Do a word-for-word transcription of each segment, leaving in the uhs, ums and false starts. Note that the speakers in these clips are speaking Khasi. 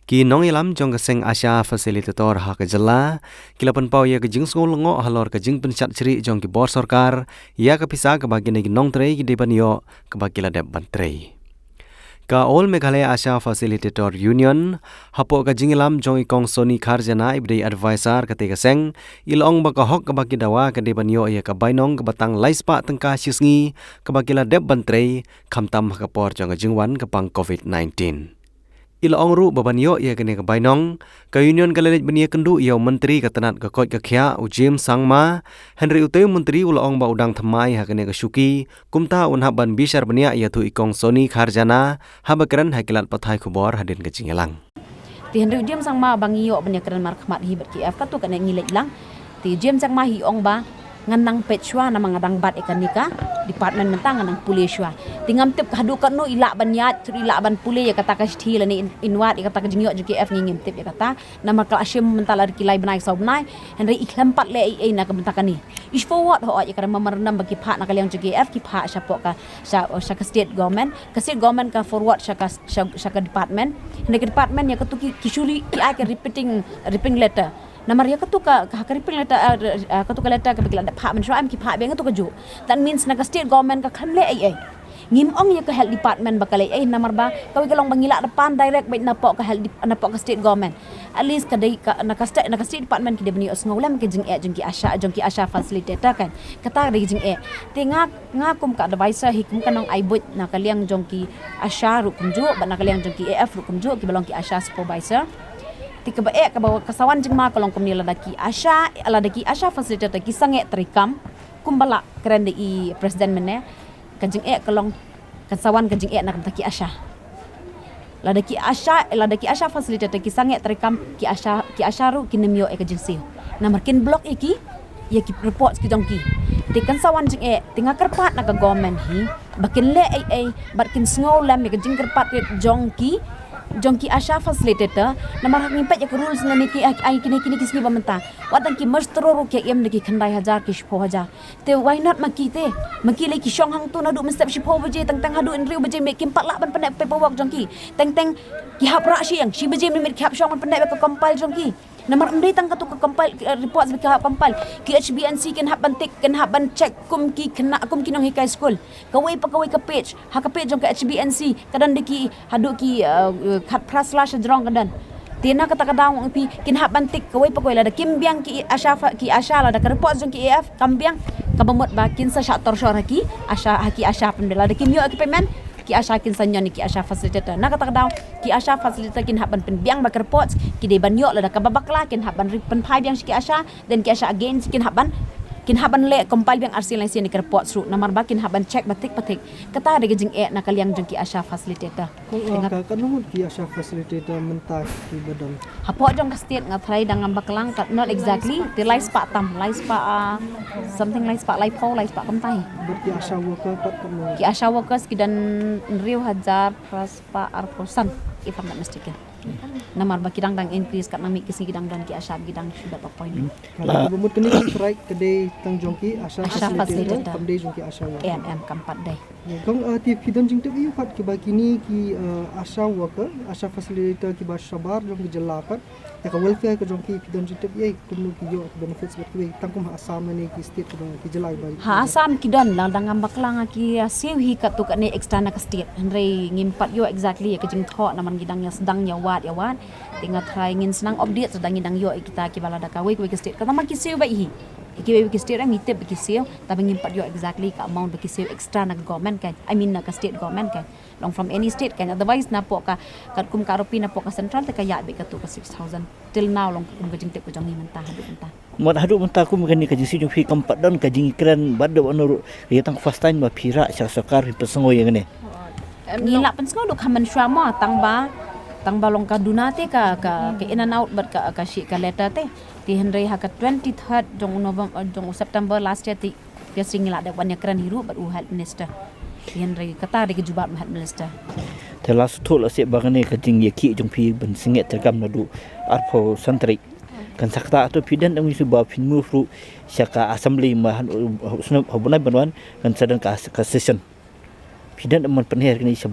Ki nongïalam jong ka seng ASHA facilitator ha ka jylla ki la pynpaw ïa ka jingsngew lyngngoh halor ka jingpynshad shrieh jong ki bor sorkar ïa ka pisa kaba kine ki nongtrei ki dei ban ïoh kaba ki la dep ban trei. Ka All Meghalaya ASHA Facilitator Union, hapoh ka jingïalam jong i Kong Sony Kharjana iba dei advisor kata ka seng, i la ong ba ka hok kaba ki dawa ka dei ban ïoh ïa ka bainong kaba tang lai spah tyngka shi sngi kaba ki la dep ban trei, khamtam ha ka por jong ka jingwan ka pang COVID nineteen. I la ong ruh ba ban ïoh ïa kane ka bainong, ka Union ka la leit ban ïakynduh ïa u Myntri ka tnat ka koit ka khiah u James Sangma, hynrei utei u Myntri u la ong ba u dang thymmai ha kane ka shuki, kumta un hap ban bishar bniah ïathuh i Kong Sony Kharjana, haba kren ha ki lad pathai khubor hadien ka jingïalang. Te hynrei u James Sangma ba ngi ïoh ban ïakren markhmat hi bad ki F katto katne ngi leit lang. Te James Sangma hi ong ba ngan nang peit shuwa namar nga dang bat ïa kane ka department mynta, ngan nang pule shuwa. Te ngam tip haduh katno i lah ban ïaid, i lah ban pule ïa kata ka shithi lane in, in wad ïa kata ka jingïoh jong ki F, ngi ngim tip ïa kata. Namar ka la shim mynta la ki lai bnai saw bnai, hynrei i khlem pat leh ei ei na ka bynta kane. I forward hooid ïa ka memorandum ba ki phah na ka liang jong ki F, ki phah shapoh ka, sha, sha ka state government, ka state government ka forward sha ka, sha, sha ka department. Hynrei ka department ïa katu ki, ki shu ri, ki ai ka repeating, ripping letter. Namar ïa katu ka, ka, ka ripping letter, ah, ah, katu ka letter kaba ki la dep phah mynshuwa em, ki phah biang ïa katu kajuh. That means na ka state government ka khlem leh ei ei. Ngim ong ïa ka health department ba ka leh ei ei, namar ba kawei ka long ba ngi lah da pan direct beit napoh ka health dep-, napoh ka state government. At least ka dei ka, na ka state, na ka state department ki dei ban ïohsngew lem ka jingeh jong ki ASHA, jong ki ASHA facilitator kan. Kata ka dei ka jingeh. Te nga, nga kum ka advisor hi, kum ka nongai buit na ka liang jong ki ASHA ruh kumjuh, bad na ka liang jong ki AF ruh kumjuh, kiba long ki ASHA supervisor. Te kaba eh, kaba ka sa wan jingma ka long kumne, lada ki ASHA, lada ki ASHA facilitator ki sangeh treikam, kumba la kren da i president mynne, ka jingeh ka long, kan sa wan ka jingeh na ka bynta ki ASHA. Lada ki ASHA, lada ki ASHA facilitator ki sangeh treikam, ki ASHA, ki ASHA ruh kin ym ïoh ïa ka jingsiew. Namar kin block ïa ki, ïa ki reports ki jong ki. Te kan sa wan jingeh, te nga kyrpad na ka government hi ba kin leh ei ei, bad kin sngew lem ïa ka jingkyrpad jong ki, jong ki ASHA facilitator. Namar haba ngi peit ïa ka rules na kine ki, ai, kine, kine ki sngi ba mynta, wat tang ki mustro ruh ki im da ki khyndai hajar, ki shiphew hajar. Te why not ma ki te? Ma ki lei ki shong hangto naduh mynstep shiphew baje teng teng haduh hynriew baje, mei kim pat lah ban pynneh paperwork jong ki. Teng teng ki hap rah shi ïang, shi baje mynmiet ki hap shong ban pynneh ka compile jong ki. Namar ym dei tang katu ka compile, eh, reports ba ki hap compile. Ki H B N C kin hap ban tick, kin hap ban check kum ki khynnah, kum ki nonghikai skul. Kawei pa kawei ka page, ha ka page jong ka H B N C ka don da ki, haduh ki, eh, eh, khatphra slash hajrong ka don. Te na kata ka daw ngi phi kin hap ban tick kawei pa kawei, lada kim biang ki ASHA fa-, ki ASHA, lada ka report jong ki AF kam biang, kaba mut ba kin sa shah torshor ha ki ASHA, ha ki ASHA pynbiang. Lada kim ïoh ki payment, ki ASHA kin sa ñion ïa ki ASHA facilitator. Na kata ka daw ki ASHA facilitator kin hap ban pynbiang bad ka reports, ki dei ban ïoh, lada kaba bakla kin hap ban ri-, pynphai biang sha ki ASHA, then ki ASHA again kin hap ban, kin hap ban leh compile biang arsien laisien ïa ka reports ruh, namar ba kin hap ban check ba thik ba thik. Kata dei ka jingeh na ka liang jong ki ASHA facilitator. Kong, uh, ka, katno ngut ki ASHA facilitator mynta kiba don? Hapoh jong ka state nga tharai, da ngam bakla, ka, not exactly, te lai spah tam, lai spah, uh, something lai spah laiphew, lai spah kumta hi. Bad ki ASHA worker pat katno? Ki ASHA workers ki don hynriew hajar phra spah arphew san, if I'm not mistaken. Namar ba ki dang, dang increase, katno mih ki sngi ki dang don ki ASHA, ki dang shu dep appointment. Ka, kaba mut kane ki strike ka dei tang jong ki ASHA facilitator, ASHA facilitator, kam dei jong ki ASHA worker. Em, em, kam pat dei. Kong, uh, te phi don jingtip ïa pat kiba kine ki, uh, ASHA worker, ASHA facilitator kiba shabar jong ka jylla pat, ïa ka welfare ka jong ki, phi don jingtip ïa kumno ki ïoh benefits bad kiwei, tang kum ha Assam ne ki state kiba, ki jylla kiba. Ha Assam ki don, lada ngam bakla nga ki, uh, siew hi katto katne extra na ka state. Hynrei ngim pat ïoh exactly ïa ka jingthoh namar ngi dang ïa sdang ïa wad ïa wad. Te nga tharai ngin sa nang update lada ngi dang ïoh ïa kita kiba lada kawei kawei ka state. Kata ma ki siew bha hi. Kiwei ki state ngi tip ba ki siew, tangba ngim pat ïoh exactly ka amount ba ki siew extra na ka government kan, I mean na ka state government kan. Long from any state kan, otherwise napoh ka, katkum ka rupi napoh ka central te ka ïaid beit katto ka six thousand. Till now long kum ka jingtip ka jong ngi mynta haduh mynta. Mut haduh mynta kum kane ka jingsiew jong phi kam pat don ka jingkren bad da uno ruh, ïa tang first time ba phi rah sha sorkar phi pynsngew ïa kane. Ngi lah pynsngew duh kham mynshuwa mo, tangba, tangba long ka duna te ka, ka, ka in and out bad ka, ka shi ka letter te. Te hynrei ha ka twenty-third jong u November, jong u September last year te, te shi ngi la dep wan ïakren hi ruh bad u health minister. Te hynrei kata dei ka jubab health minister. Te la shu thoh la seh ba kane ka jingïakhih jong phi ban sangeh treikam naduh arphew san tarik. Kan sa kata hato phi don dang ïa shu ba phin move ruh sha ka assembly ma han, ha u snem ha u bnai ban wan kan sa don ka, ka session. Phi don dang ban pynher kane sha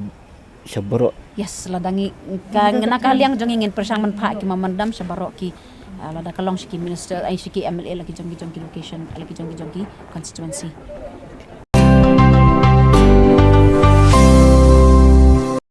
Sha baroh. Yes, lada ngi ka ngin na ka liang jong ngi ngin pyrshang ban phah ki memorandum sha baroh ki, ah, lada ka long sha ki minister, ai sha ki M L A la ki jong ki jong ki location, la ki jong ki jong ki constituency.